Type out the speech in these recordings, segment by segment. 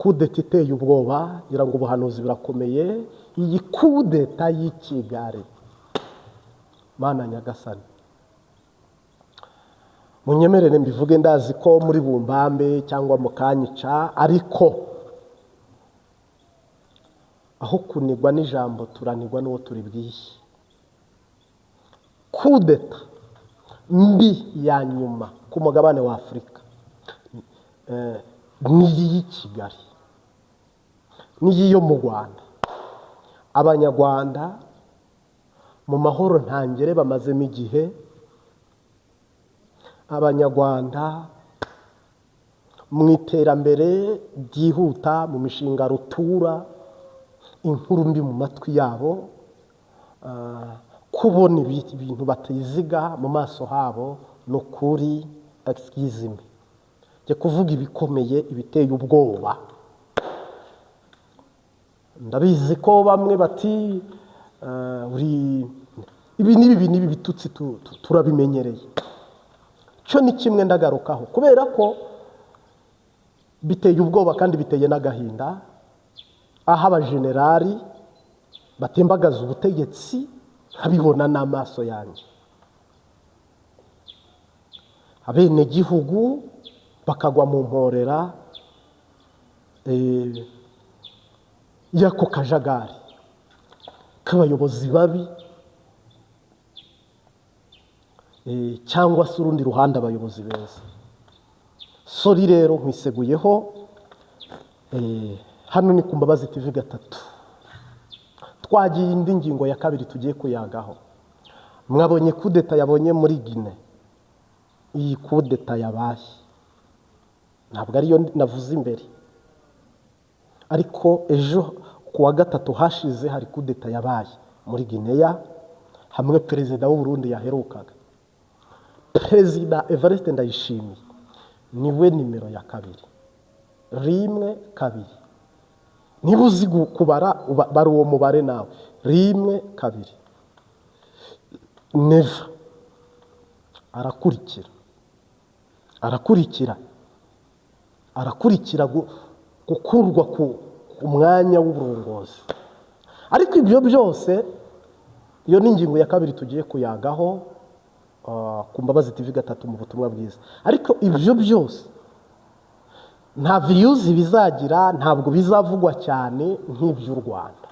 Kudeta iteye ubwoba, ngira ngo ubuhanuzi burakomeye. Iyi kudeta y'i Kigali, Mana nyagasani, munyemerere mbivuge. Ndazi ko muri bumbambe cyangwa mukanyica, ariko aho kunigwa n'ijambo turanigwa n'uwo turibwiye. Kudeta mbi ya nyuma ku mugabane wa Afurika ni iy'i Kigali n'iyi mu Rwanda. Abanyarwanda mu mahoro ntangere bamazemo igihe. Abanyarwanda mu iterambere ryihuta, mu mishinga rutura, inkuru mbi mu matwi yabo, kubona ibintu batiziga mu maso habo, ni ukuri, excuse me, njya kuvuga ibikomeye, ibiteye ubwoba. Ndabizi ko bamwe bati uri ibi n'ibi n'ibi bitutsi, turabimenyereye. Cyo ni kimwe ndagarukaho kubera ko biteye ubwoba kandi biteye n'agahinda, aho abajenerali batembagaza ubutegetsi, nkabibona n'amaso yanjye, abenegihugu bakagwa mu mporera y'ako kajagari k'abayobozi babi, cyangwa se urundi ruhande abayobozi beza. Sorry rero, nkwiseguyeho. Hano ni ku Mbabazi TV gatatu. Twagiye indi ngingo ya kabiri tugiye kuyagaho. Mwabonye kudeta yabonye muri Guinée. Iyi kudeta yabaye ntabwo ariyo navuze imbere, ariko ejo ku wa gatatu hashize hari kudeta yabaye muri Gineya, hamwe perezida w'u Burundi yaherukaga. Perezida Evariste Ndayishimiye niwe nimero ya kabiri. Rimwe, kabiri, niba uzi kubara, bara uwo mubare nawe. Rimwe, kabiri, Neva arakurikira, arakurikira, arakurikira gukurwa ku mwanya w'uburongozi. Ariko ibyo byose, iyo ni ingingo ya kabiri tugiye kuyagaho ku Mbabazi TV gatatu mu butumwa bwiza. Ariko ibyo byose nta views bizagira, ntabwo bizavugwa cyane nk'iby'u Rwanda.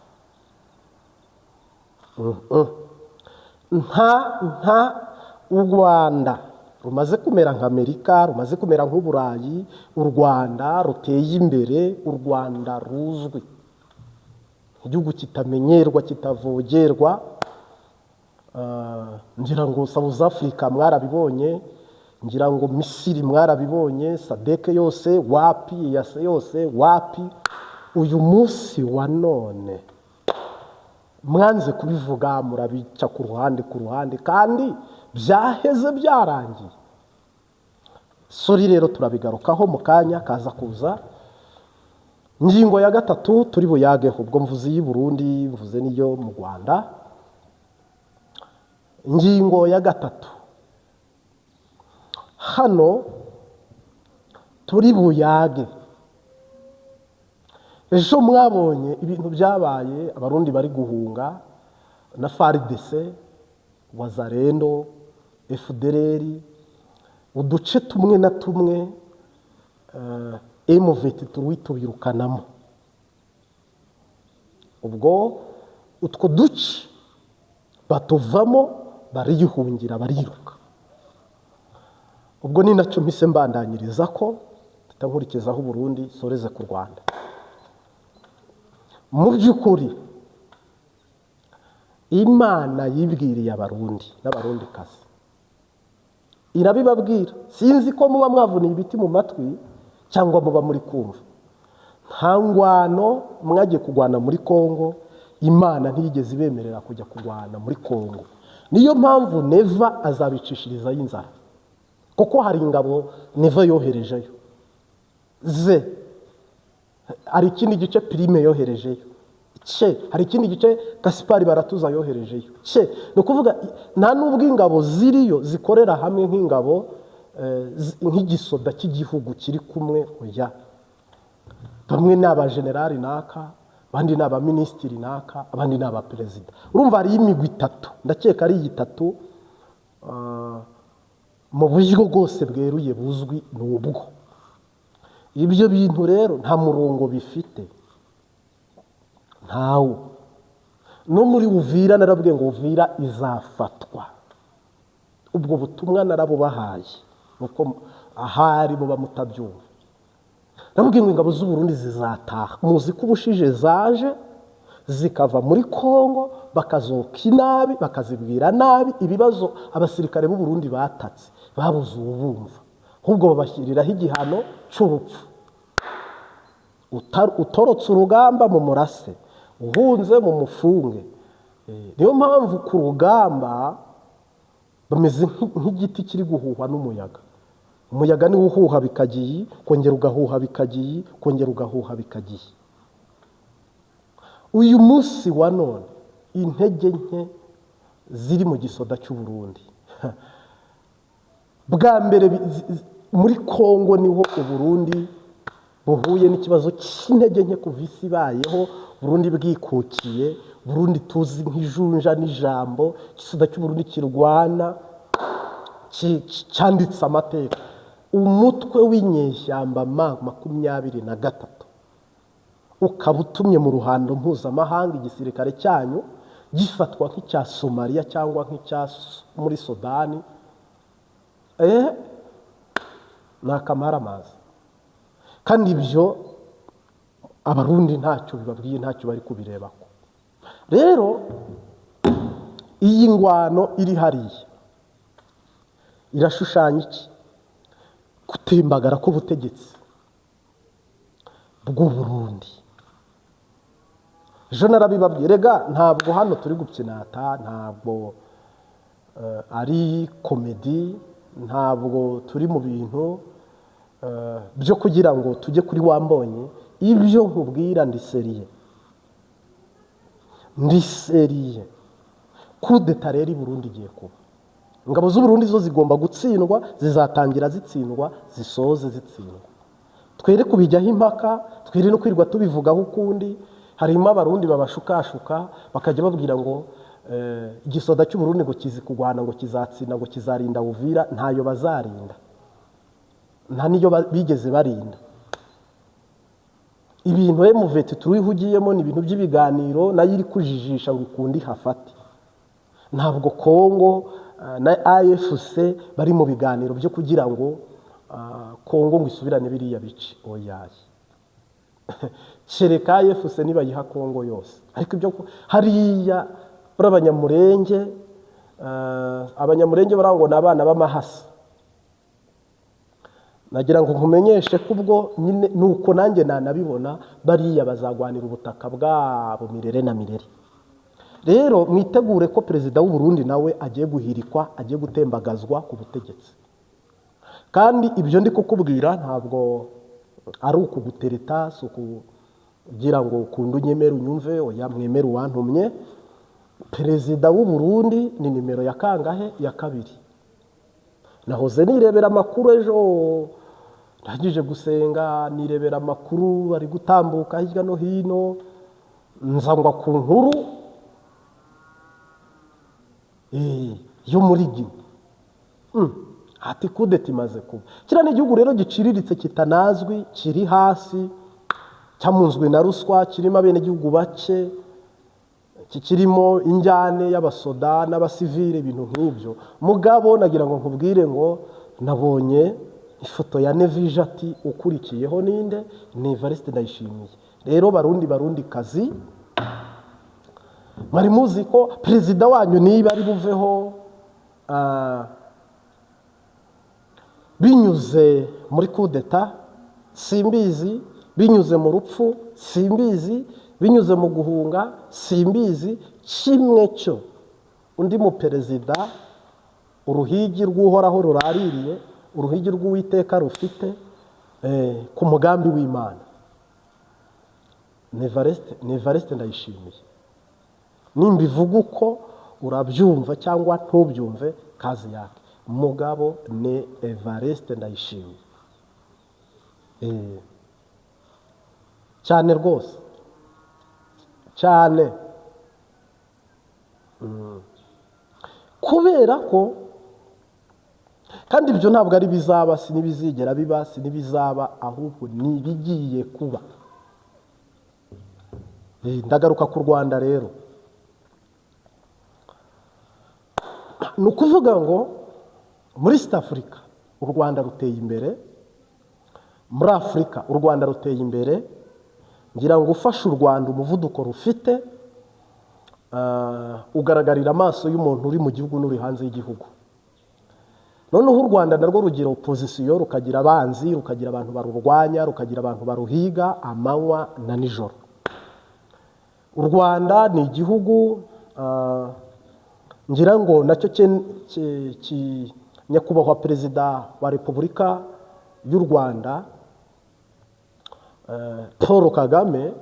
Nta u Rwanda rumaze kumera nka Amerika, rumaze kumera nk'Uburayi, u Rwanda ruteye imbere, u Rwanda ruzwi, igihugu kitamenyerwa, kitavogerwa. Ngira ngo South Africa mwarabibonye, ngira ngo Misiri mwarabibonye, SADC yose wapi, EAC yose wapi. Uyu munsi wa none mwanze kubivuga, murabica ku ruhande, ku ruhande, kandi byaheze, byarangiye. Sorry rero, turabigarukaho mu kanya kaza kuza. Ingingo ya gatatu turi buyageho, ubwo mvuze iy'i Burundi, mvuze n'iyo mu Rwanda. Ingingo ya gatatu hano turi buyage: ejo mwabonye ibintu byabaye, Abarundi bari guhunga na FARDC, Wazalendo, FDLR, uduce tumwe na tumwe M23 tubirukanamo. Ubwo utwo duce batuvamo, bariyihungira, bariruka. Ubwo ni nacyo mpise mbandanyiriza ko nkurikizaho Burundi, soreze ku Rwanda. Mu by'ukuri Imana yibwiriye Abarundi n'Abarundikazi, irabibabwira. Sinzi ko muba mwavuniye ibiti mu matwi cyangwa muba muri kumva. Nta ngwano mwagiye kurwana muri Kongo. Imana ntiyigeze ibemerera kujya kurwana muri Kongo. Niyo mpamvu Neva azabicishirizayo inzara, kuko hari ingabo Neva yoherejeyo ze, hari ikindi gice Prime yoherejeyo cye, hari ikindi gice Gaspari Baratuza yoherejeyo cye. Ni ukuvuga nta n'ubwo ingabo ziriyo zikorera hamwe nk'ingabo, nk'igisoda cy'igihugu kiri kumwe, oya. Bamwe ni abajenerali naka, abandi ni abaminisitiri naka, abandi ni abaperezida. Urumva hari imigwi itatu, ndakeka ari itatu mu buryo bwose bweruye buzwi n'ubwo. Ibyo bintu rero nta murongo bifite, ntawo. No muri Uvira narabwiye ngo Uvira izafatwa. Ubwo butumwa narabubahaye, nuko ahari muba mutabyumva. Narabwiye ngo ingabo z'u Burundi zizataha. Muzi ko ubushije zaje zikava muri Kongo bakazoka inabi, bakazibwira nabi ibibazo abasirikare b'u Burundi batatse, babuze ubumva, ahubwo babashyiriraho igihano cy'urupfu. Utorotse urugamba mu murase, uhunze mu mufunge. Niyo mpamvu ku rugamba bameze nk'igiti kiri guhuhwa n'umuyaga. Umuyaga niwo uhuha bikagiye, kongera ugahuha bikagiye, kongera ugahuha bikagiye. Uyu munsi wa none intege nke ziri mu gisoda cy'u Burundi. Bwa mbere muri Kongo niho u Burundi buhuye n'ikibazo cy'intege nke kuva isi ibayeho. Burundi bwikukiye, Burundi tuzi nk'ijunja n'ijambo, igisoda cy'u Burundi kirwana cyanditse amateka. Umutwe w'inyeshyamba M23 ukaba utumye mu ruhando mpuzamahanga igisirikare cyanyu gifatwa nk'icya Somalia cyangwa nk'icya muri Sudani. Ni akamaramaza. Kandi ibyo Abarundi ntacyo bibabwiye, ntacyo bari kubirebako. Rero iyi ngwano iri hariya irashushanya iki? Gutembagara k'ubutegetsi bw'u Burundi. Ejo narabibabwiye, rega ntabwo hano turi gupyinata, ntabwo ari komedi, ntabwo turi mu bintu byo kugira ngo tujye kuri wambonye. Ibyo nkubwira ndi seriye, ndi seriye. Kudeta rero i Burundi igiye kuba. Ingabo z'u Burundi zo zigomba gutsindwa, zizatangira zitsindwa, zisoze zitsindwa. Twere kubijyaho impaka, twere no kwirwa tubivugaho ukundi. Harimo Abarundi babashukashuka bakajya babwira ngo igisoda cy'u Burundi ngo kizi kugwana, ngo kizatsinda, ngo kizarinda Uvira. Ntayo bazarinda, nta niyo bigeze barinda. Ibintu M23 turihugiyemo ni ibintu by'ibiganiro, nayo iri kujijisha ngo ikundi hafate. Ntabwo Kongo na AFC bari mu biganiro byo kugira ngo Kongo ngo isubirane biriya bice. Oyaye, kereka AFC nibayiha Kongo yose. Ariko ibyo hariya bari Abanyamurenge, Abanyamurenge barangwa n'abana b'amahasi. Nagira ngo nkumenyeshe ko ubwo nyine nuko nanjye nanabibona, bariya bazagwanira ubutaka bwabo mirere na mirere. Rero mwitegure ko perezida w'u Burundi nawe agiye guhirikwa, agiye gutembagazwa ku butegetsi. Kandi ibyo ndi kukubwira ntabwo ari ukugutereta, si ukugira ngo ukunde unyemere unyumve, oya mwemere uwantumye. Perezida w'u Burundi ni nimero ya kangahe? Ya kabiri. Nahoze nirebera amakuru ejo, ndangije gusenga nirebera amakuru ari gutambuka hirya no hino, nzangwa ku nkuru yo muri Guinea. Ati kudeta imaze kuba. Kiriya ni igihugu rero giciriritse, kitanazwi, kiri hasi, cyamunzwe na ruswa, kirimo abenegihugu bake, kikirimo injyane y'abasoda n'abasivile, ibintu nk'ibyo. Mugabo nagira ngo nkubwire ngo nabonye ifoto ya Nevije ati ukurikiyeho ninde? Ni Evariste Ndayishimiye. Rero Barundi, Barundi kazi, mwari muzi ko perezida wanyu niba ari buveho binyuze muri kudeta simbizi, binyuze mu rupfu simbizi, binyuze mu guhunga simbizi, kimwe cyo undi mu perezida uruhigi rw'Uhoraho ruraririye, uruhigi rw'Uwiteka rufite ku mugambi w'Imana ni Evariste Ndayishimiye. Nimbivuga uko urabyumva cyangwa ntubyumve, kazi yake. Mugabo ni Evariste Ndayishimiye. Cyane rwose, cyane. Kubera ko kandi ibyo ntabwo ari bizaba, si n'ibizigera biba, si n'ibizaba, ahubwo ni ibigiye kuba. Ndagaruka ku Rwanda rero. Ni ukuvuga ngo muri East Africa u Rwanda ruteye imbere, muri Afurika u Rwanda ruteye imbere. Ngira ngo ufashe u Rwanda umuvuduko rufite, ugaragarira amaso y'umuntu uri mu gihugu n'uri hanze y'igihugu. Noneho u Rwanda narwo rugira opozisiyo, rukagira abanzi, rukagira abantu barurwanya, rukagira abantu baruhiga amanywa na nijoro. U Rwanda ni igihugu ngira ngo nacyo nyakubahwa Perezida wa Repubulika y'u Rwanda Paul Kagame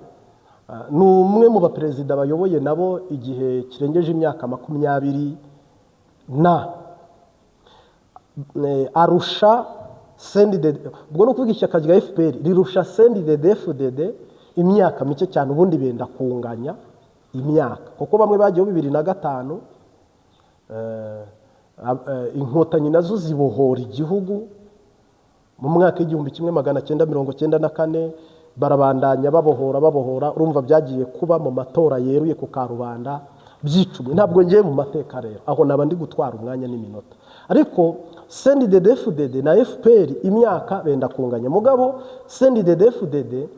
ni umwe mu baperezida bayoboye nabo igihe kirengeje imyaka 20 na arusha CNDD, ubwo ni ukuvuga ishyaka rya FPR rirusha CNDD-FDD imyaka mike cyane, ubundi benda kunganya imyaka, kuko bamwe bagiyeho 2005, inkotanyi nazo zibohora igihugu mu mwaka 1994, barabandanya babohora. Urumva byagiye kuba mu matora yeruye ku karubanda byicumwe. Ntabwo ngiye mu mateka rero, aho naba ndi gutwara umwanya n'iminota, ariko CNDD-FDD na FPR imyaka benda kunganya. Mugabo CNDD-FDD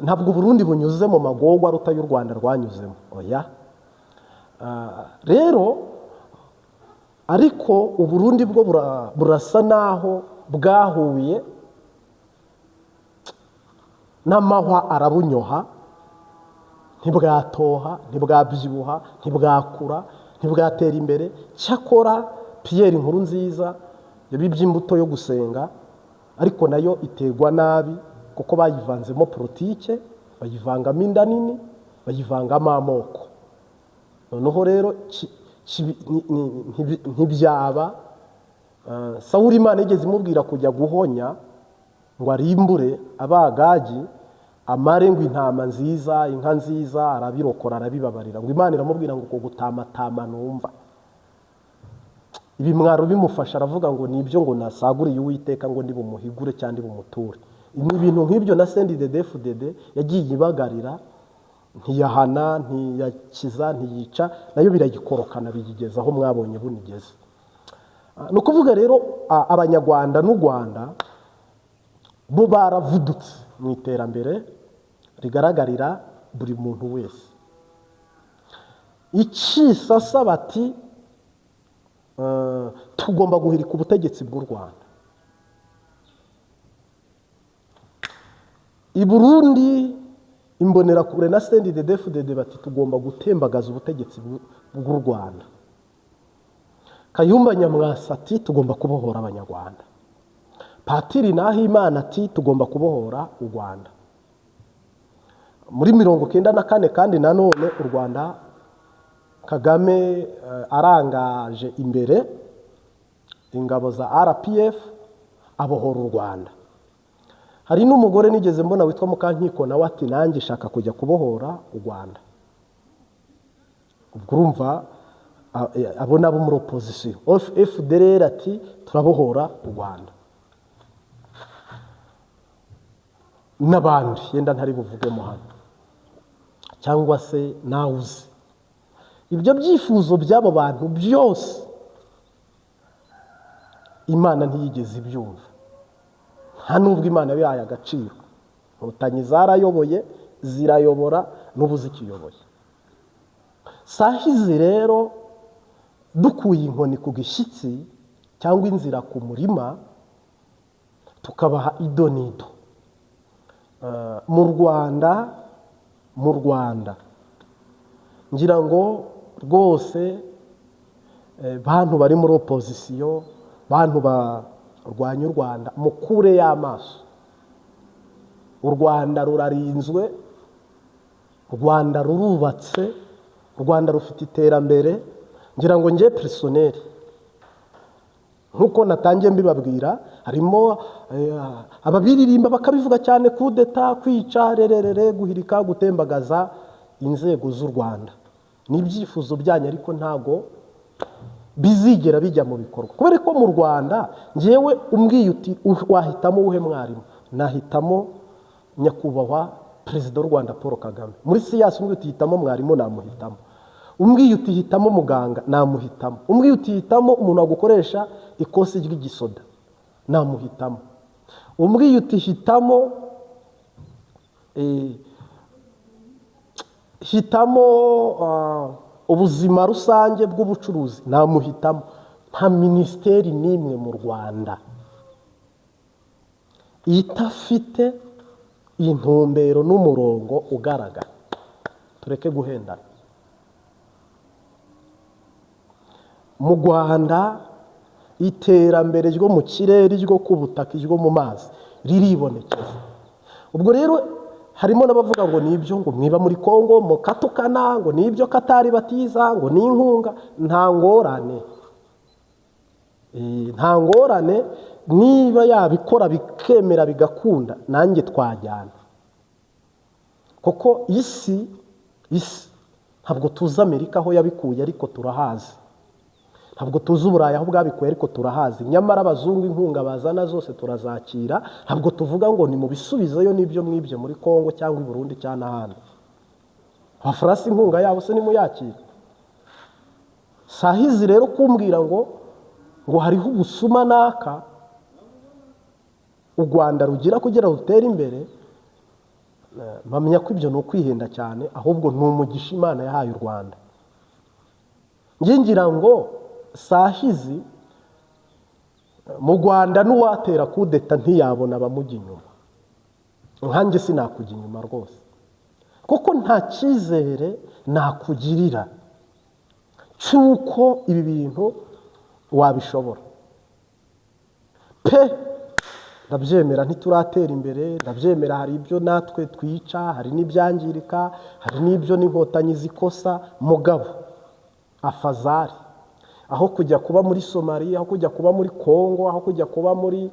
ntabwo Burundi bunyuze mu magorwa aruta y'u Rwanda rwanyuzemo, oya. Rero ariko Uburundi bwo burasa naho bwahuye n'amahwa arabunyoha, ntibwatoha, ntibwabyibuha, ntibwakura, ntibwatera imbere. Cyakora Pierre Nkurunziza yabibye imbuto yo gusenga, ariko nayo iterwa nabi kuko bayivanzemo politike, bayivangamo inda nini, bayivangamo amoko. Noneho rero ntibyaba. Sawuli Imana yigeze imubwira kujya guhonya ngo arimbure abagagi, amare ngo intama nziza, inka nziza, arabirokora, arabibabarira. Ngo Imana iramubwira ngo gutamatama numva ibimwaro bimufasha, aravuga ngo nibyo ngo nasaguriye Uwiteka ngo ndibumuhigure cyangwa ndibumuture. Ni ibintu nk'ibyo na CNDD-FDD yagiye ibagarira, ntiyahana, ntiyakiza, ntiyica, nayo biragikorokana biyigeza aho mwabonye bunigeze. Ni ukuvuga rero Abanyarwanda n'u Rwanda bo baravudutse mu iterambere rigaragarira buri muntu wese. Icisasa bati tugomba guhirika ubutegetsi bw'u Rwanda. I Burundi Imbonerakure na CNDD-FDD bati tugomba gutembagaza ubutegetsi bw'u Rwanda. Kayumba Nyamwasa ati tugomba kubohora Abanyarwanda. Patiri Nahimana ati tugomba kubohora u Rwanda. Muri 94 kandi nanone u Rwanda Kagame arangaje imbere ingabo za RPF abohora u Rwanda. Hari n'umugore nigeze mbona witwa Mukankiko nawe ati nanjye shaka kujya kubohora u Rwanda. Ubwo urumva abo nabo muri opposition. FDLR ati turabohora u Rwanda. N'abandi yenda ntari buvugemo hano cyangwa se nawuzi. Ibyo byifuzo by'abo bantu byose Imana ntiyigeze ibyumva. Nta nubwo Imana yabihaye agaciro. Inkotanyi zarayoboye, zirayobora, n'ubu zikiyoboye. Sahizi rero dukuye inkoni ku gishyitsi cyangwa inzira ku murima, tukabaha idonido. Mu Rwanda ngira ngo rwose bantu bari muri opozisiyo, bantu barwanya u Rwanda, mukure y'amaso. U Rwanda rurarinzwe, u Rwanda rurubatse, u Rwanda rufite iterambere. Ngira ngo nge personnel nkuko natangiye mbibabwira, Harimo ababiririmba bakabivuga cyane, kudeta, kwica, rererere, guhirika, gutembagaza inzego z'u Rwanda. Ni ibyifuzo byanyu ariko ntago bizigera bijya mu bikorwa. Kubera ko mu Rwanda ngewe umbwiye uti wahitamo uwuhe mwarimu, nahitamo nyakubahwa Perezida w'u Rwanda Paul Kagame. Muri siyansi umbwiye uti hitamo mwarimu, namuhitamo. Umbwiye uti hitamo muganga, namuhitamo. Umbwiye uti hitamo umuntu wagukoresha ikosi ry'igisoda, namuhitamo. Umbwiye uti hitamo hitamo ubuzima rusange bw'ubucuruzi, namuhitamo. Nta minisiteri n'imwe mu Rwanda itafite intumbero n'umurongo ugaragara. Tureke guhendana. Mu Rwanda iterambere ryo mu kirere, ryo ku butaka, ryo mu mazi riribonekeza. Ubwo rero harimo n'abavuga ngo nibyo, ngo mwiba muri Kongo mukatukana, ngo nibyo Katari batiza, ngo ni inkunga. Nta ngorane, nta ngorane. Niba yabikora bikemera bigakunda, nanjye twajyana. Kuko isi ntabwo tuzi Amerika aho yabikuye ariko turahazi, ntabwo tuzi Uburayi aho bwabikuye ariko turahazi. Nyamara abazungu inkunga bazana zose turazakira. Ntabwo tuvuga ngo ni mu bisubizo yo nibyo mwibye muri Kongo cyangwa i Burundi cyangwa n'ahandi. Abafaransa inkunga yabo se nimuyakira? Sahizi rero kumbwira ngo hariho ubusuma naka u Rwanda rugira kugira rutere imbere, mpamya ko ibyo ni ukwihenda cyane, ahubwo ni umugisha Imana yahaye u Rwanda. Ngira ngo sahizi mu Rwanda n'uwatera kudeta ntiyabona abamujya inyuma. Nkanjye sinakujya inyuma rwose, kuko nta cyizere nakugirira cy'uko ibi bintu wabishobora pe. Ndabyemera ntituratera imbere, ndabyemera hari ibyo natwe twica, hari n'ibyangirika, hari n'ibyo n'inkotanyi zikosa. Mugabo afazari aho kujya kuba muri Somalia, aho kujya kuba muri Kongo, aho kujya kuba muri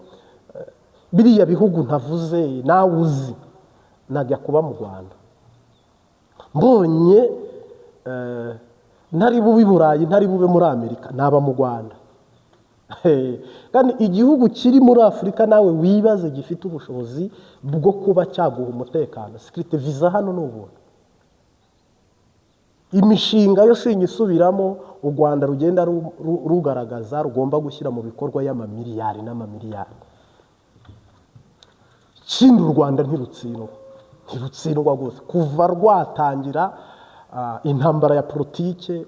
biriya bihugu ntavuze nawe uzi, najya kuba mu Rwanda. Mbonye ntari bube i Burayi, ntari bube muri Amerika, naba mu Rwanda. Kandi igihugu kiri muri Afurika nawe wibaze gifite ubushobozi bwo kuba cyaguha umutekano. Security visa hano ni ubuntu. Imishinga yo sinyisubiramo u Rwanda rugenda rugaragaza rugomba gushyira mu bikorwa y'amamiliyari n'amamiliyari. Ikindi u Rwanda ntirutsindwa, ntirutsindwa rwose. Kuva rwatangira intambara ya politike,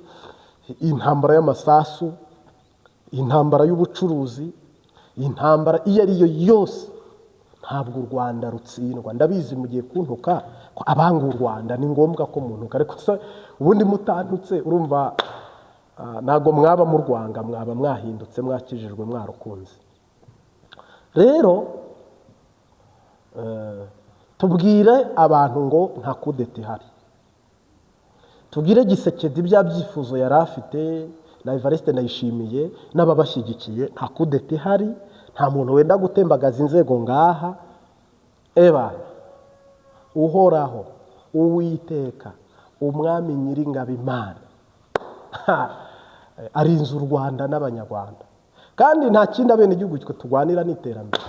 intambara y'amasasu, intambara y'ubucuruzi, intambara iyo ari yo yose, ntabwo u Rwanda rutsindwa. Ndabizi mugiye kuntuka ko abanga u Rwanda ni ngombwa ko muntuka, ariko se ubundi mutantutse urumva ntabwo mwaba mu Rwanda, mwaba mwahindutse, mwakijijwe, mwarukunze. Rero tubwire abantu ngo nta kudeta ihari. Tubwire Gisekedi bya byifuzo yari afite na Evariste Ndayishimiye n'ababashyigikiye, nta kudeta ihari, nta muntu wenda gutembagaza inzego ngaha. Eba Uhoraho Uwiteka Umwami Nyiringabo Imana arinze u Rwanda n'Abanyarwanda. Kandi nta kindi abenegihugu twe turwanira n'iterambere.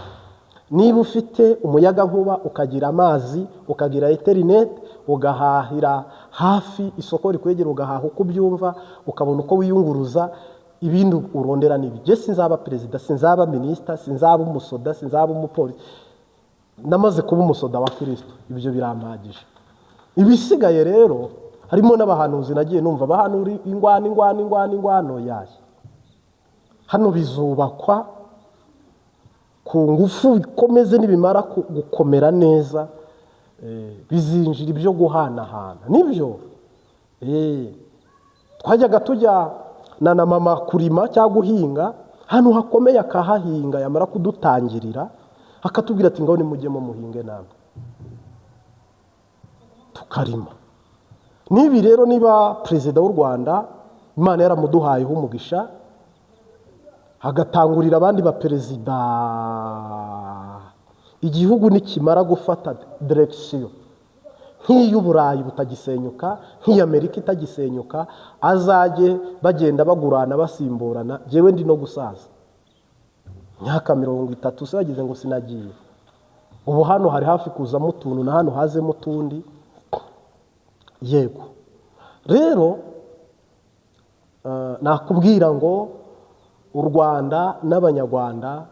Niba ufite umuyaga nkuba, ukagira amazi, ukagira interineti, ugahahira hafi isoko rikwegera, ugahaha uko ubyumva, ukabona uko wiyunguruza, ibindi urondera nibi. Je sinzaba perezida, sinzaba minisita, sinzaba umusoda, sinzaba umupolisi. Namaze kuba umusoda wa Kristo, ibyo birampagije. Ibisigaye rero harimo n'abahanuzi nagiye numva bahanura ingwano, ingwano, ingwano, ingwano yaye. Hano bizubakwa ku ngufu bikomeze, nibimara gukomera neza bizinjira ibyo guhanahana. Nibyo twajyaga tujya na mama kurima cyangwa guhinga hano hakomeye, akahahinga, yamara kudutangirira akatubwira ati ngaho nimujyemo muhinge namwe, tukarima. Nibi rero niba perezida w'u Rwanda Imana yaramuduhayeho umugisha, Hagatangurira abandi baperezida. Igihugu nikimara gufata direction nk'iy'Uburayi butagisenyuka, nk'iy'Amerika itagisenyuka, azajye bagenda bagurana basimburana. Jyewe ndi no gusaza, imyaka 30 se bagize ngo sinagiye. Ubu hano hari hafi kuzamo utuntu na hano hazemo utundi. Yego rero, nakubwira ngo u Rwanda n'Abanyarwanda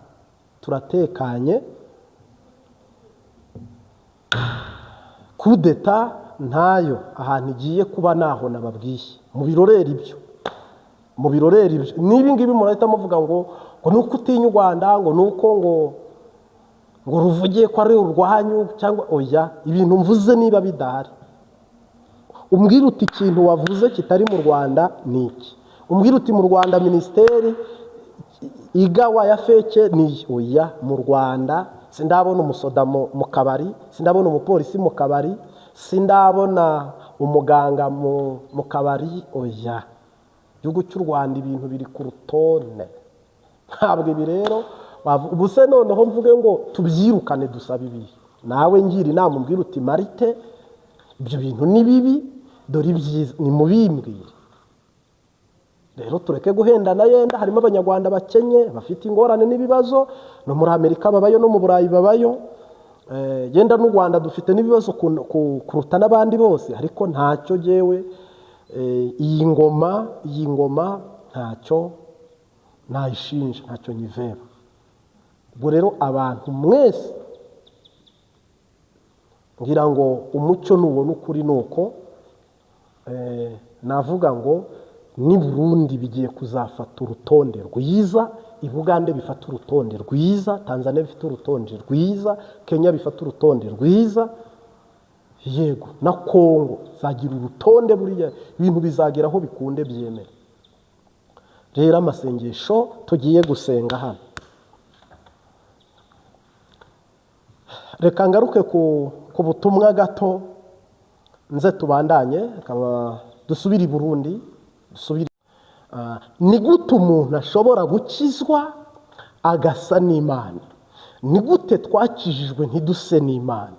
turatekanye. Kudeta ntayo, ahantu igiye kuba naho nababwiye. Mu birorera ibyo, mu birorera ibyo n'ibi ngibi murahita muvuga ngo nuko utinya u Rwanda, ngo nuko ngo ruvugiye ko ari urwanyu cyangwa oya. Ibintu mvuze niba bidahari, umbwira uti ikintu wavuze kitari mu Rwanda ni iki? Umbwira uti mu Rwanda minisiteri igawa ya feke ni oya. Mu Rwanda sindabona umusoda mu kabari, sindabona umupolisi mu kabari, sindabona umuganga mu kabari, oya. Igihugu cy'u Rwanda ibintu biri ku rutonde. Ntabwo ibi rero ubu se noneho mvuge ngo tubyirukane dusaba ibi. Nawe ngira inama, umbwira uti Marite ibyo bintu ni bibi, dore ibyiza ni mubimbwire. Rero tureke guhendana, yenda harimo Abanyarwanda bakenye bafite ingorane n'ibibazo, no muri Amerika babayo, no mu Burayi babayo, yenda n'u Rwanda dufite n'ibibazo kuruta n'abandi bose, ariko ntacyo jyewe iyi ngoma ntacyo nayishinja, ntacyo nyivera. Ubwo rero abantu mwese ngira ngo umucyo nubona ukuri nuko navuga ngo ni Burundi bigiye kuzafata urutonde rwiza, i Bugande bifata urutonde rwiza, Tanzania bifata urutonde rwiza, Kenya bifata urutonde rwiza, yego na Kongo zagira urutonde. Buriya ibintu bizageraho bikunde byemere. Rero amasengesho tugiye gusenga hano, reka ngaruke ku butumwa gato nze tubandanye, dusubire i Burundi. Ni gute umuntu ashobora gukizwa agasa n'Imana? Ni gute twakijijwe ntiduse n'Imana?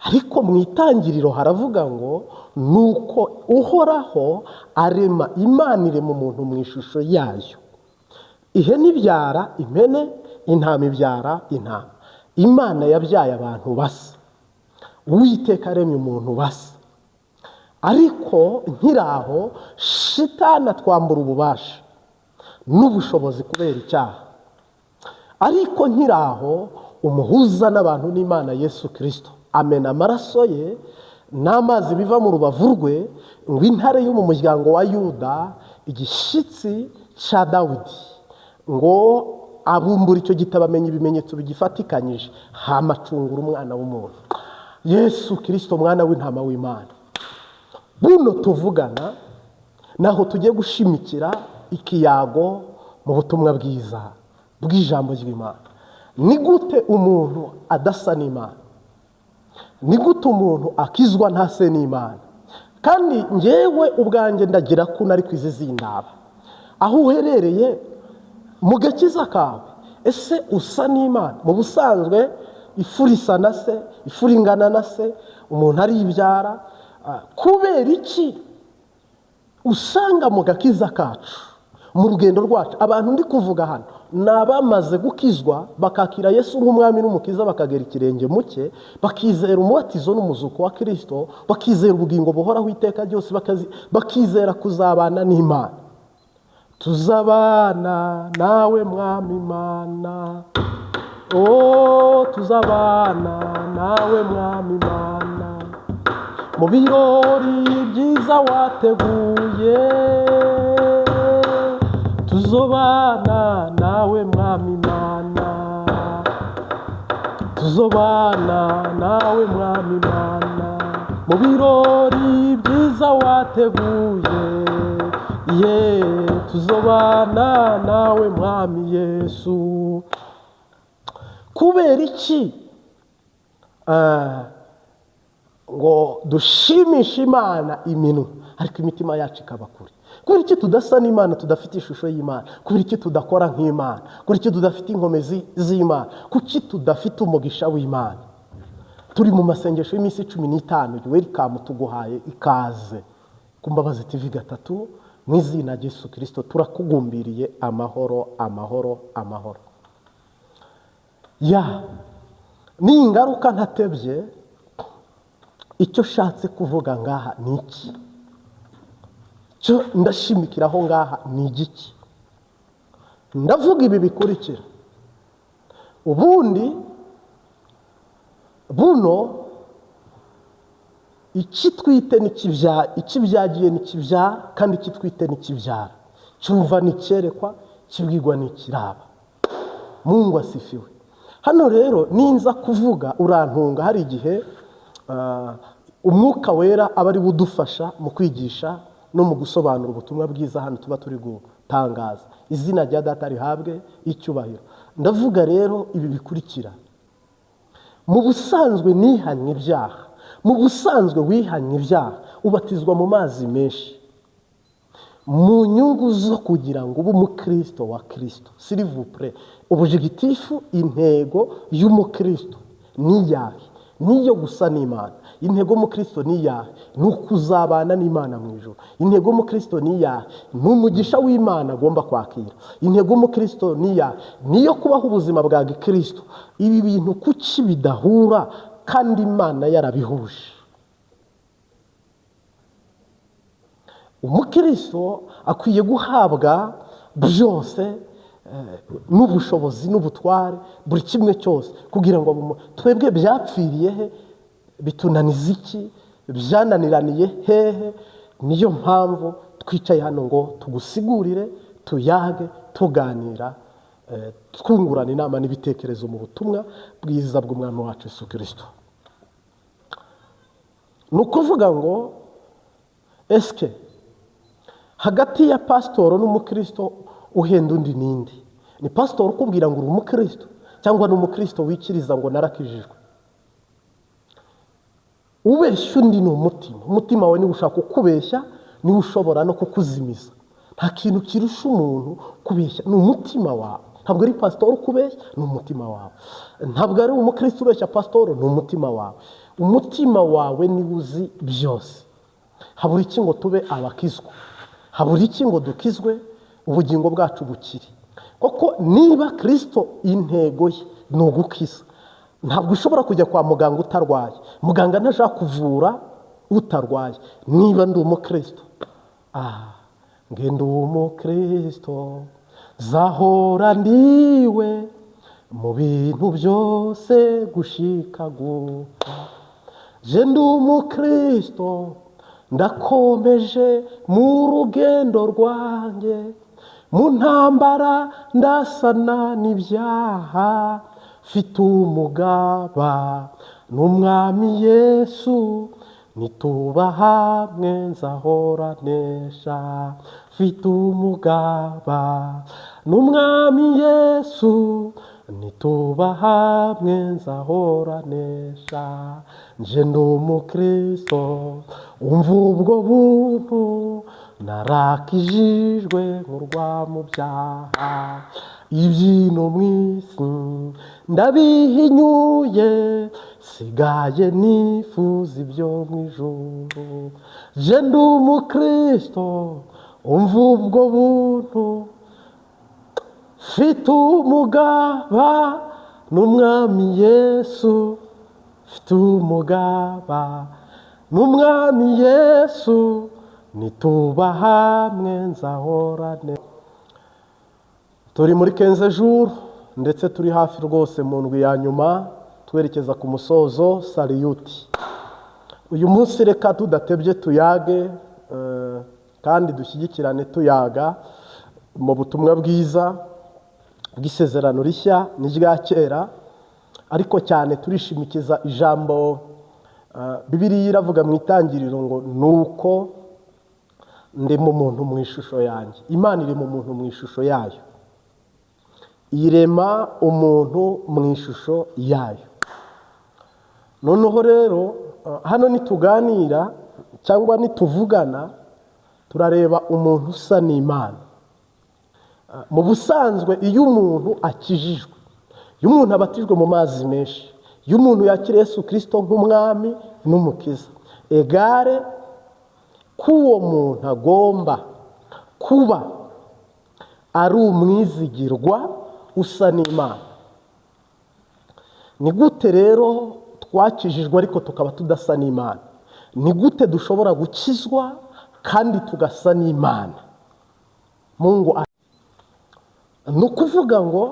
Ariko mu itangiriro haravuga ngo nuko Uhoraho arema Imana irema umuntu mu ishusho yayo. Ihene ibyara impene, intama ibyara intama. Imana yabyaye abantu basa, Uwiteka aremye umuntu basa. Ariko nkiraho shitani atwambura ububasha n'ubushobozi kubera icyaha. Ariko nkiraho umuhuza n'abantu n'Imana Yesu Kristo amena amaraso ye n'amazi biva mu rubavu rwe, ngo intare yo mu muryango wa Yuda, igishyitsi cya Dawidi, ngo abumbura icyo gitabo amenya ibimenyetso bigifatikanyije, hamacungura umwana w'umuntu Yesu Kristo, mwana w'intama w'Imana. Buno tuvugana naho tugiye gushimikira ikiyago mu butumwa bwiza bw'ijambo ry'Imana. Ni gute umuntu adasa n'Imana? Ni gute umuntu akizwa ntase n'Imana? Kandi njyewe ubwanjye ndagira ko nari kwize zindaba aho uherereye mu gakiza kawe, ese usa n'Imana? Mu busanzwe ifura isa na se, ifura ingana na se, umuntu aribyara. Kubera iki usanga mu gakiza kacu, mu rugendo rwacu, abantu ndi kuvuga hano ni abamaze gukizwa bakakira Yesu nk'umwami n'umukiza, bakagera ikirenge mu cye, bakizera umubatizo n'umuzuko wa Kristo, bakizera ubugingo buhoraho iteka ryose, bakizera kuzabana n'Imana. Tuzabana nawe mwami Imana, oh tuzabana nawe mwami Imana, mu birori byiza wateguye, tuzobana nawe mwami Imana, tuzobana nawe mwami Imana, mu birori byiza wateguye, ye tuzobana nawe mwami Yesu. Kubera iki Ngo dushimishe Imana iminwa, ariko imitima yacu ikaba kure. Kubera iki tudasa n'Imana, tudafite ishusho y'Imana? Kubera iki tudakora nk'Imana? Kubera iki tudafite inkomezi z'Imana? Kuki tudafite umugisha w'Imana? Turi mu masengesho y'iminsi 15. Welcome, tuguhaye ikaze ku Mbabazi TV 3. Mu izina rya Yesu Kirisito turakugumbiriye amahoro, amahoro, amahoro. Ya ni ingaruka ntatebye. Icyo shatse kuvuga ngaha ni iki? Cyo ndashimikiraho ngaha ni igiki? Ndavuga ibi bikurikira. Ubundi buno ikitwite n'ikibyara, ikibyagiye n'ikibyara, kandi ikitwite n'ikibyara, cyumva n'icyerekwa, kibwirwa n'ikiraba. Mungu asifiwe. Hano rero ninza kuvuga urantunga, hari igihe Umwuka Wera aba ari budufasha mu kwigisha no mu gusobanura ubutumwa bwiza hano tuba turi gutangaza. Izina rya Data rihabwe icyubahiro. Ndavuga rero ibi bikurikira. Mu busanzwe nihanye ibyaha, mu busanzwe wihanye ibyaha, ubatizwa mu mazi menshi mu nyungu zo kugira ngo ube umukristo wa Kristo. S'il vous plaît, objectif, intego y'umukristo ni iyahe? Niyo gusa n'Imana. Intego y'umukristo ni iyahe? Ni ukuzabana n'Imana mu ijuru. Intego y'umukristo ni iyahe? Ni umugisha w'Imana agomba kwakira. Intego y'umukristo ni iyahe? Niyo kubaho ubuzima bwa gikristo. Ibi bintu kuki bidahura kandi Imana yarabihuje? Umukristo akwiye guhabwa byose n'ubushobozi n'ubutware, buri kimwe cyose, kugira ngo twebwe byapfiriye he, bitunaniza iki, byananiraniye hehe? Niyo mpamvu twicaye hano ngo tugusigurire, tuyage, tuganira, twungurana inama n'ibitekerezo mu butumwa bwiza bw'Umwami wacu Yesu Kristo. Ni ukuvuga ngo eske hagati ya pasitoro n'umukristo uhenda undi nindi? Ni pasitoro ukubwira ngo uri umukristo, cyangwa ni umukristo wikiriza ngo narakijijwe? Ubeshya undi ni umutima. Umutima wawe niwe ushaka kukubeshya, niwe ushobora no kukuzimiza. Nta kintu kirusha umuntu kubeshya, ni umutima wawe. Ntabwo ari pasitoro ukubeshya, ni umutima wawe. Ntabwo ari umukristo ubeshya pasitoro, ni umutima wawe. Umutima wawe niwe uzi byose. Habura iki ngo tube abakizwa? Habura iki ngo dukizwe ubugingo bwacu bukire? Koko niba Kristo intego ye ni ugukiza, ntabwo ushobora kujya kwa muganga utarwaye. Muganga ntashaka kuvura utarwaye. Niba ndi umukristo, ngende umukristo, zahora ndiwe mu bintu byose gushika gupfa. Je ndi umukristo, ndakomeje mu rugendo rwanjye, mu ntambara ndasana n'ibyaha, mfite umugaba n'Umwami Yesu, nituba hamwe nzahora nesha. Mfite umugaba n'Umwami Yesu, nituba hamwe nzahora nesha. Nje ndi umukristo, umva ubwo buntu, narakijijwe nkurwa mu byaha. Ibyino mu isi ndabihinyuye, sigaye nifuza ibyo mu ijuru. Je ndi umukristo, umva ubwo buntu, mfite umugaba n'Umwami Yesu, mfite umugaba n'Umwami Yesu, nituba hamwe nzahorane. Turi muri 15 jours, ndetse turi hafi rwose mu ndwi ya nyuma, twerekeza ku musozo. Saliyuti. Uyu munsi reka tudatebye tuyage, kandi dushyigikirane tuyaga mu butumwa bwiza bw'isezerano rishya n'irya kera, ariko cyane turishimikiza ijambo Bibiliya iravuga mu itangiriro ngo nuko ndi mu muntu mu ishusho yanjye. Imana iri mu muntu mu ishusho yayo, irema umuntu mu ishusho yayo. Noneho rero hano nituganira cyangwa nituvugana, turareba umuntu usa n'Imana. Mu busanzwe iyo umuntu akijijwe, iyo umuntu abatijwe mu mazi menshi, iyo umuntu yakira Yesu Kristo nk'umwami n'umukiza, egare k'uwo muntu agomba kuba ari umwizigirwa usa n'Imana. Ni gute rero twakijijwe ariko tukaba tudasa n'Imana? Ni gute dushobora gukizwa kandi tugasa n'Imana? Mungu, ni ukuvuga ngo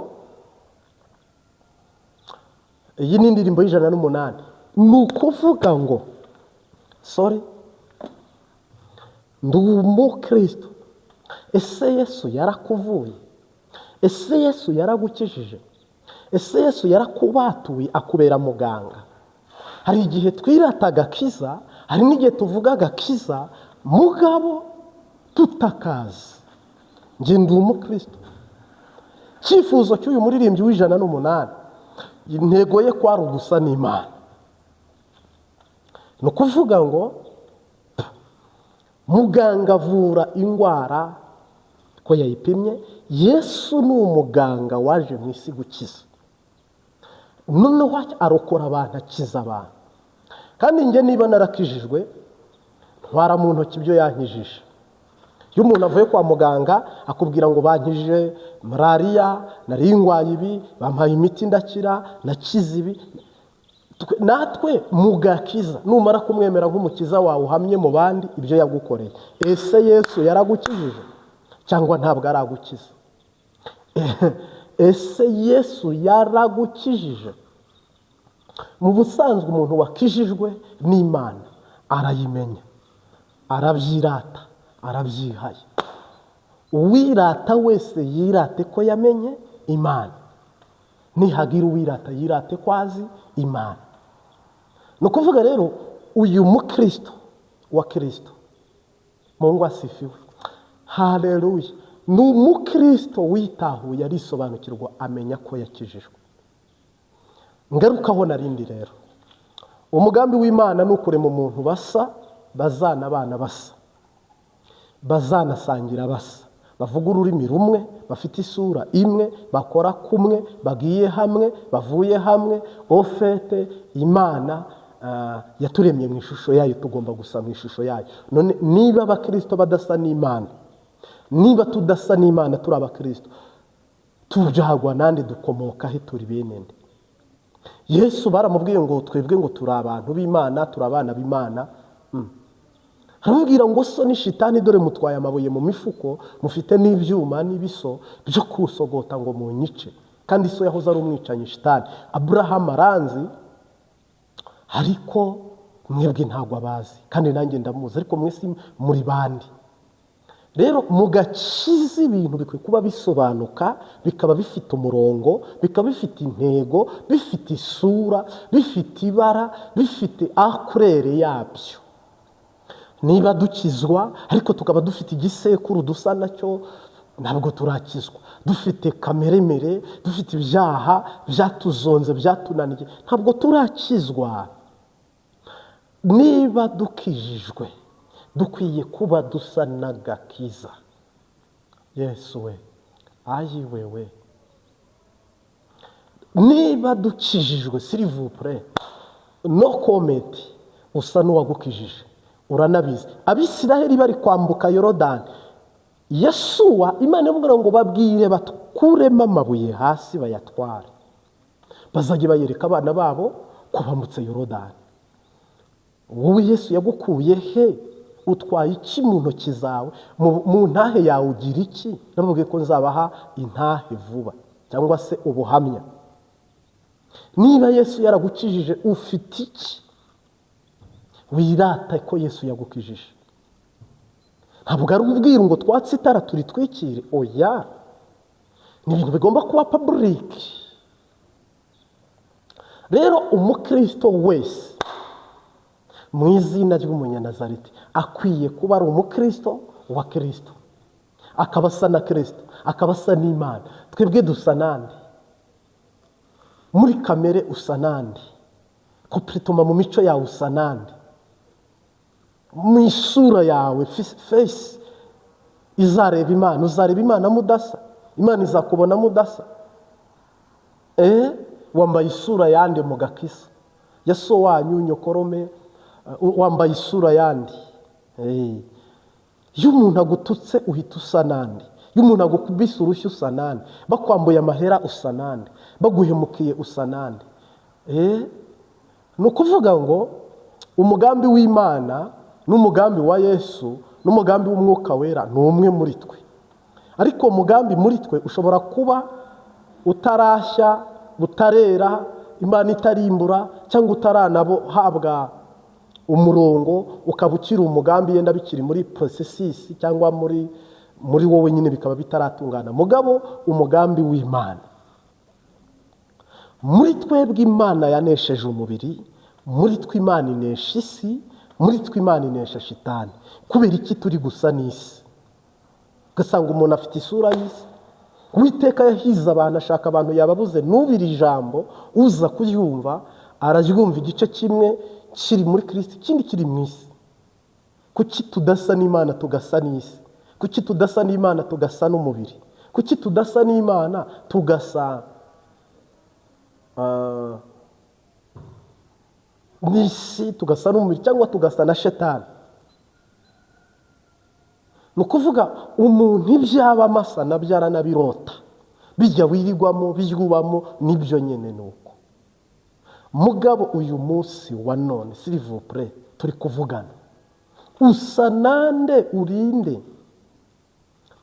iyi ni indirimbo y'108. Ni ukuvuga ngo sorry, ndi umukristo. Ese Yesu yarakuvuye? Ese Yesu yaragukijije? Ese Yesu yarakubatuye akubera muganga? Hari igihe twirata agakiza, hari n'igihe tuvuga agakiza mugabo tutakazi. Njye ndi umukristo. Icyifuzo cy'uyu muririmbyi w'108, intego ye kwari ugusa n'Imana. Ni ukuvuga ngo muganga avura indwara ko yayipimye. Yesu ni umuganga waje mu isi gukiza, noneho arokora abantu, akiza abantu. Kandi njye niba narakijijwe, ntwara mu ntoki ibyo yankijije. Iyo umuntu avuye kwa muganga akubwira ngo bankijije malariya, nari ndwaye ibi, bampaye imiti ndakira, nakize ibi. Natwe mugakiza, numara kumwemera nk'umukiza wawe, uhamye mu bandi ibyo yagukoreye. Ese Yesu yaragukijije cyangwa ntabwo aragukiza? Ese Yesu yaragukijije? Mu busanzwe umuntu wakijijwe n'Imana arayimenya, arabyirata, arabyihaye. Uwirata wese yirate ko yamenye Imana. Nihagira uwirata yirate ko azi Imana. Ni ukuvuga rero uyu mukristo wa Kristo, Mungu asifiwe, haleluya, ni umukristo witahuye, arisobanukirwa, amenya ko yakijijwe. Ngarukaho narindi rero, umugambi w'Imana ni ukurema umuntu basa, bazana abana basa, bazanasangira basa, bavuga ururimi rumwe, bafite isura imwe, bakora kumwe, bagiye hamwe, bavuye hamwe. Ofete Imana yaturemye mu ishusho yayo, tugomba gusa mu ishusho yayo. None niba abakristo badasa n'Imana, niba tudasa n'Imana turi abakristo, tubyagwa nande? Dukomoka he? Turi bene nde? Yesu baramubwiye ngo twebwe ngo turi abantu b'Imana, turi abana b'Imana. Aramubwira ngo so ni shitani, dore mutwaye amabuye mu mifuko, mufite n'ibyuma n'ibiso byo kusogota ngo munyice. Kandi so yahoze ari umwicanyi shitani. Aburahamu aranzi, ariko mwebwe ntabwo abazi, kandi nanjye ndamuzi, ariko mwese muri bandi. Rero mugakiza ibintu bikwiye kuba bisobanuka, bikaba bifite umurongo, bikaba bifite intego, bifite isura, bifite ibara, bifite akurere yabyo. Niba dukizwa ariko tukaba dufite igisekuru dusa nacyo, ntabwo turakizwa. Dufite kameremere, dufite ibyaha byatuzonze, byatunaniye, ntabwo turakizwa. Niba dukijijwe dukwiye kuba dusa n'agakiza. Yesu we, ayi wewe. Niba dukijijwe, s'il vous plaît, no comment, usa n'uwagukijije, uranabizi. Abisiraheli bari kwambuka Yorodani, Yesuwa Imana imubwira ngo babwire bakuremo amabuye hasi bayatware, bazajye bayereka abana babo ko bambutse Yorodani. Wowe Yesu yagukuye he? Utwaye iki mu ntoki zawe? Mu ntahe yawe ugira iki? Nababwiye ko nzabaha intahe vuba, cyangwa se ubuhamya. Niba Yesu yaragukijije ufite iki? Wirata ko Yesu yagukijije. Ntabwo ari ubwira ngo twatse itara turitwikire, oya, ni ibintu bigomba kuba public. Rero umukristo wese mu izina ry'umunyanazareti akwiye kuba ari umukristo wa Kristo, akaba asa na Kristo, akaba asa n'Imana. Twebwe dusa nande? Muri kamere usa nande? Comportement, mu mico yawe usa nande? Mu isura yawe, face izareba Imana, uzareba Imana mudasa? Imana izakubona mudasa? Wambaye isura yande mu gakisa ya so wanyu, nyokorome? Wambaye isura yandi? Iyo umuntu agututse uhita usa nande? Iyo umuntu agukubise urushyi usa nande? Bakwambuye amahera usa nande? Baguhemukiye usa nande? Ni ukuvuga ngo umugambi w'Imana n'umugambi wa Yesu n'umugambi w'Umwuka Wera ni umwe muri twe, ariko umugambi muri twe ushobora kuba utarashya, utarera, Imana itarimbura, cyangwa utaranahabwa umurongo, ukaba ukiri umugambi, yenda bikiri muri processus cyangwa muri wowe nyine bikaba bitaratungana. Mugabo umugambi w'Imana muri twebwe, Imana yanesheje umubiri muri twe, Imana inesha isi muri twe, Imana inesha shitani. Kubera iki turi gusa n'isi, ugasanga umuntu afite isura y'isi? Uwiteka yahize abantu, ashaka abantu yababuze. N'ubira ijambo uza kuryumva araryumva igice kimwe kiri muri Kirisiti, ikindi kiri mu isi. Kuki tudasa n'Imana tugasa n'isi? Kuki tudasa n'Imana tugasa n'umubiri? Kuki tudasa n'Imana tugasa n'isi, tugasa n'umubiri, cyangwa tugasa na shetani? Ni ukuvuga umuntu ibyaba amasa nabyo aranabirota, bijya wirirwamo, biryubamo nibyo nyine. Ni uko. Mugabo uyu munsi wa none, s'il vous plaît, turi kuvugana, usa nande? Urinde?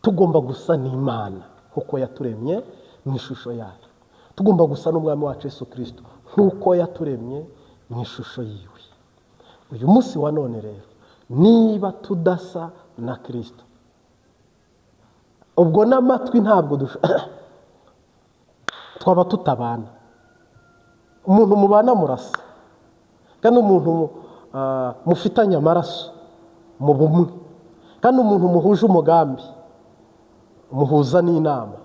Tugomba gusa n'Imana nk'uko yaturemye mu ishusho yayo. Tugomba gusa n'Umwami wacu Yesu Kirisito nk'uko yaturemye mu ishusho yiwe. Uyu munsi wa none rero, niba tudasa na Kirisito, ubwo n'amatwi ntabwo twaba tutabana. Umuntu mubana murasa, kandi umuntu mufitanye amaraso mu bumwe, kandi umuntu muhuje umugambi, muhuza n'inama.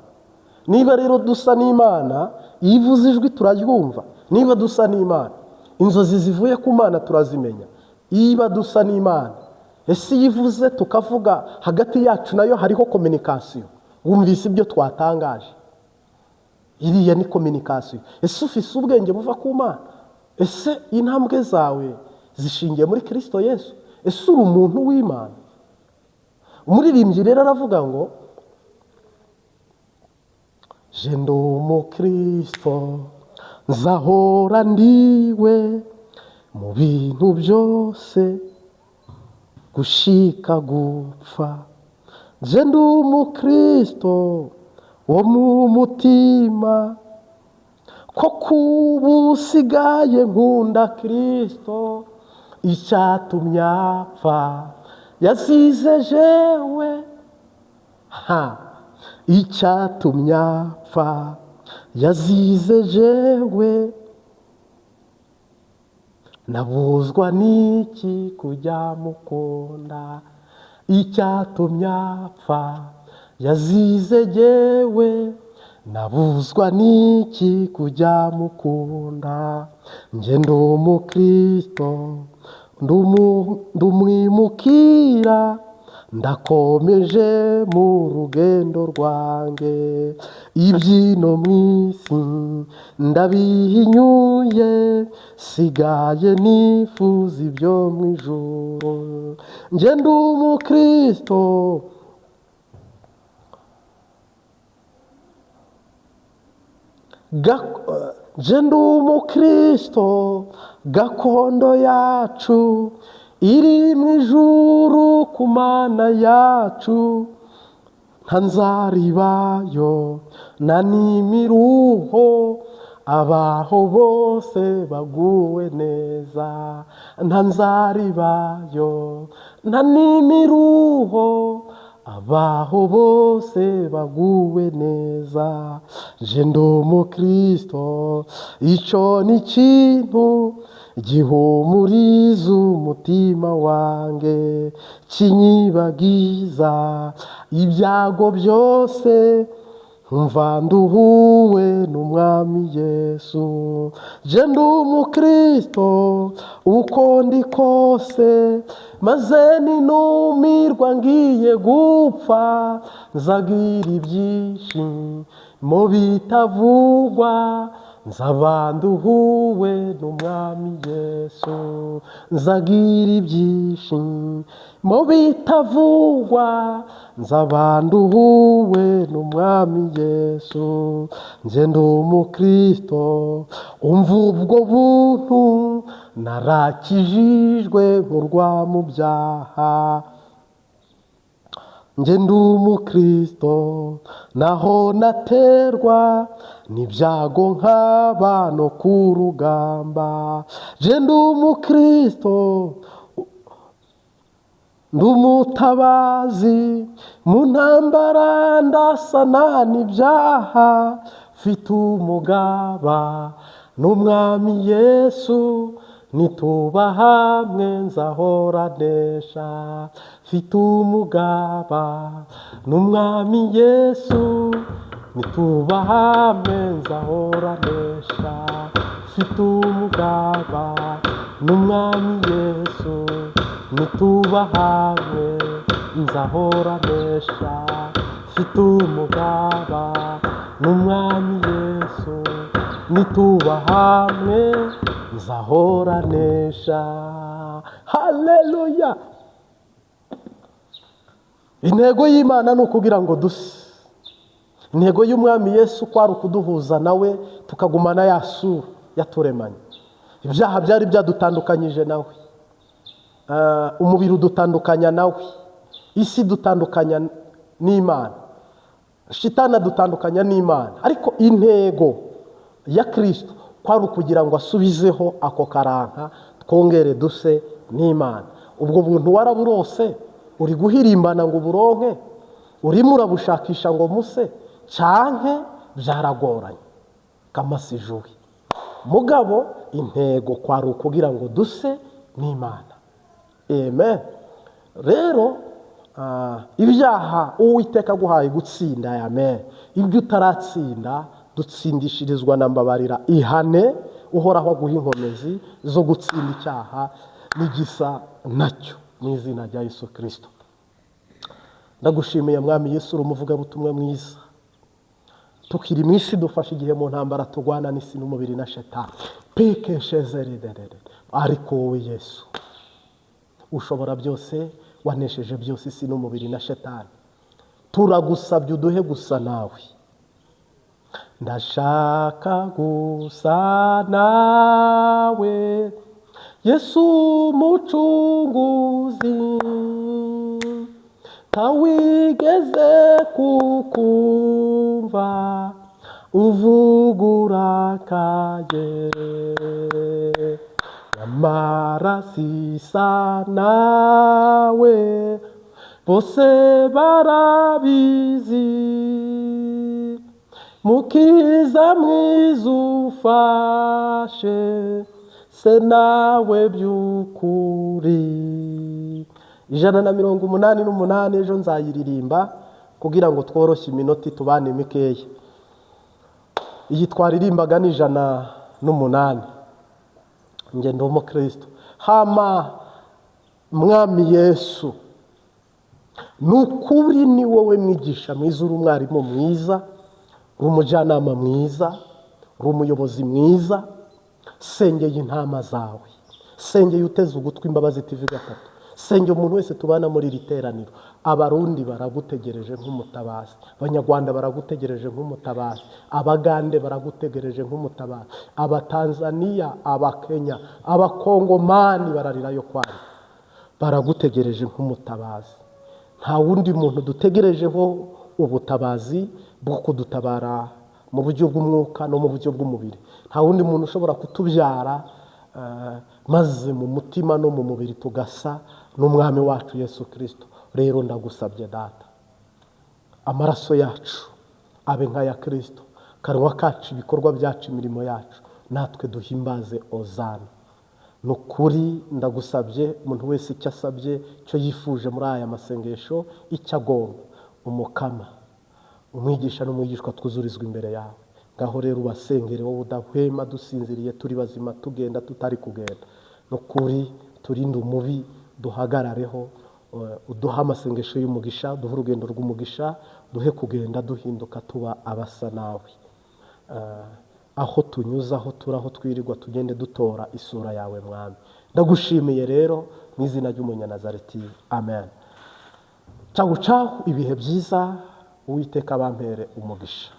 Niba rero dusa n'Imana, iyo ivuze ijwi turaryumva. Niba dusa n'Imana, inzozi zivuye ku Mana turazimenya. Niba dusa n'Imana, ese iyo ivuze tukavuga, hagati yacu nayo hariho communication? Wumvise ibyo twatangaje? Iriya ni communication. Ese ufise ubwenge buva ku Mana? Ese intambwe zawe zishingiye muri Kirisito Yesu? Ese uri umuntu w'Imana? Umuririmbyi rero aravuga ngo: "Je ndi umukristo, nzahora ndiwe mu bintu byose gushika gupfa. Je ndi umukristo wo mu mutima, ko kuba usigaye nkunda Kirisito, icyatumye apfa yasize jewe, ha, icyatumye apfa yazize jewe, nabuzwa n'iki kujya mukunda? Icyatumye apfa yazize jyewe, nabuzwa n'iki kujya mukunda? Njye ndi umukristo, ndumwimukira, ndakomeje mu rugendo rwanjye. Ibyino mu isi ndabihinyuye, sigaye nifuza ibyo mu ijuru. Njye ndi umukristo." Nje ndi umukristo, gakondo yacu iri mu ijuru ku Mana yacu, nta nzaribayo na n'imiruho, abaho bose baguwe neza. Nta nzaribayo nta n'imiruho, abaho bose baguwe neza. Nje ndi umukristo, icyo ni ikintu gihumuriza umutima wanjye, kinyibagiza ibyago byose. Nkumva nduhuwe n'umwami Yesu. Je ndi umukristo uko ndi kose, maze ninumirwa ngiye gupfa, nzagira ibyishimo bitavugwa, nzaba nduhuwe n'umwami Yesu. Nzagira ibyishimo bitavugwa, nzaba nduhuwe n'umwami Yesu. Nje ndi umukristo umva ubwo buntu, narakijijwe nkurwa mu byaha. Nje ndi umukristo naho naterwa n'ibyago nkaba no ku rugamba. Nje ndi umukristo ndi umutabazi mu ntambara, ndasana n'ibyaha, mfite umugaba n'umwami Yesu, nituba hamwe nzahora nesha. Mfite umugaba n'umwami Yesu, nituba hamwe nzahora nesha. Mfite umugaba n'umwami Yesu, nituba hamwe nzahora nesha. Mfite umugaba n'umwami Yesu, nituba hamwe nzahora nesha. Haleluya! Intego y'Imana ni ukugira ngo duse. Intego y'umwami Yesu kwari ukuduhuza nawe, tukagumana ya sura yaturemanye. Ibyaha byari byadutandukanyije nawe, umubiri udutandukanya nawe, isi dutandukanya n'Imana, shitani adutandukanya n'Imana. Ariko intego ya Kristo kwari ukugira ngo asubizeho ako karanka, twongere duse n'Imana. Ubwo buntu waraburose, uri guhirimbana ngo uburonke, urimo urabushakisha ngo muse, canke byaragoranye kamasijuwe. Mugabo intego kwari ukugira ngo duse n'Imana. Amen. Rero ibyaha Uwiteka aguhaye gutsinda, amen. Ibyo utaratsinda dutsindishirizwa na mbabarira, ihane Uhoraho aguha inkomezi zo gutsinda icyaha n'igisa nacyo mu izina rya Yesu Kristo. Ndagushimiye mwami Yesu, uri umuvugabutumwa mwiza. Tukiri mu isi dufashe igihe mu ntambara turwana n'isi n'umubiri na shetani. Pikeshezererere. Ariko wowe Yesu ushobora byose, wanesheje byose isi n'umubiri na shetani. Turagusabye uduhe gusa nawe. Ndashaka gusa nawe Yesu mucunguzi, ntawigeze kukumva uvuga urakaye, nyamara sisa nawe bose barabizi. Mukiza mwiza ufashe se nawe by'ukuri. 188 ejo nzayiririmba kugira ngo tworoshye iminota tubane mikeya. Iyi twaririmbaga ni 108. Nge ndi umukristo. Hama mwami Yesu, nukuri ni wowe mwigisha mwiza, uri umwarimu mwiza, uri umujyanama mwiza, uri umuyobozi mwiza. Sengeye intama zawe, sengeye uteze ugutwi Imbabazi TV 3, sengeye umuntu wese tubana muri iri teraniro. Abarundi baragutegereje nk'umutabazi, Abanyarwanda baragutegereje nk'umutabazi, Abagande baragutegereje nk'umutabazi, Abatanzania, Abakenya, Abakongomani bararirayo kwayo, baragutegereje nk'umutabazi. Nta wundi muntu dutegerejeho ubutabazi bwo kudutabara mu buryo bw'umwuka no mu buryo bw'umubiri. Nta wundi muntu ushobora kutubyara maze mu mutima no mu mubiri tugasa n'umwami wacu Yesu Kristo. Rero ndagusabye data, amaraso yacu abe nk'aya Kristo, kanwa kacu, ibikorwa byacu, imirimo yacu, natwe duhimbaze Ozana. Nukuri ndagusabye, umuntu wese icyo asabye, icyo yifuje muri aya masengesho, icyo agomba, umukama Umwigisha n'umwigishwa twuzurizwa imbere yawe. Ngaho rero ubasengere wowe udahwema, dusinziriye, turi bazima, tugenda, tutari kugenda. Nukuri turinde umubi, duhagarareho, uduhe amasengesho y'umugisha, duhe urugendo rw'umugisha, duhe kugenda duhinduka tuba abasa nawe. Aho tunyuze, aho turi, aho twirirwa, tugende dutora isura yawe Mwami. Ndagushimiye rero mu izina ry'Umunyanazareti, amen. Cawu cawu, ibihe byiza, Uwiteka abampere umugisha.